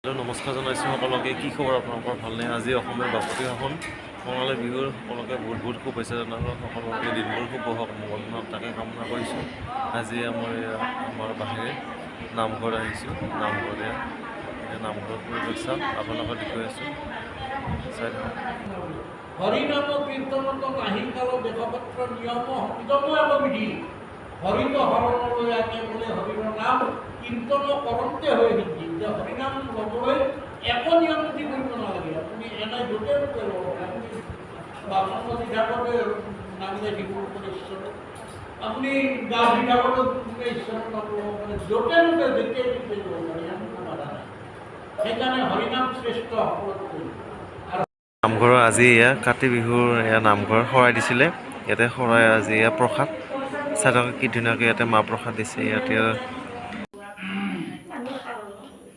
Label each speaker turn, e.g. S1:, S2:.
S1: নমস্কাৰ জনাইছোঁ সকলোকে। কি খবৰ আপোনালোকৰ, ভালনে? আজি অসমীয়া বাপতি সাহোন কঙালী বিহুৰ সকলোকে বহুত বহুত শুভেচ্ছা জনালোঁ। সকলোকে দিনবোৰ শুভ হওক, মংগল হওক, তাকে কামনা কৰিছোঁ। আজি মই আমাৰ বাহিৰে নামঘৰ আহিছোঁ। নামঘৰ এয়া। এতিয়া নামঘৰৰ পৰিৱেশ চাম, আপোনালোকক দেখুৱাই আছোঁ, চাই থাকক।
S2: হৰিনাম কীৰ্তনত নাহি কাল দেশপত্ৰ নিয়ম সংযম এক বিধি। হৰিত শৰণলৈ আগে বোলে হৰিৰ নাম কীৰ্তন কৰন্তে হৈ সিদ্ধি। যে হৰিনাম ল'বলৈ একো নিয়ম নীতি কৰিব নালাগে। আপুনি এনে য'তে ত'তে ল'ব পাৰে। আপুনি বাচন মাজি থাকোঁতে নাম গাই থাকিব পাৰে ঈশ্বৰক। আপুনি গা ধুই থাকোঁতে ঈশ্বৰৰ নাম ল'ব পাৰে। য'তে ত'তে যেতিয়াই তেতিয়াই ল'ব পাৰে, ইয়াত কোনো বাধা নাই। সেইকাৰণে হৰিনাম শ্ৰেষ্ঠ সকলোতকৈ আৰু
S1: নামঘৰৰ আজি এয়া কাতি বিহুৰ এয়া নামঘৰ শৰাই দিছিলে। ইয়াতে শৰাই, আজি এয়া প্ৰসাদ। চাই থাকক, কি ধুনীয়াকৈ ইয়াতে মাহ প্ৰসাদ দিছে ইয়াতে।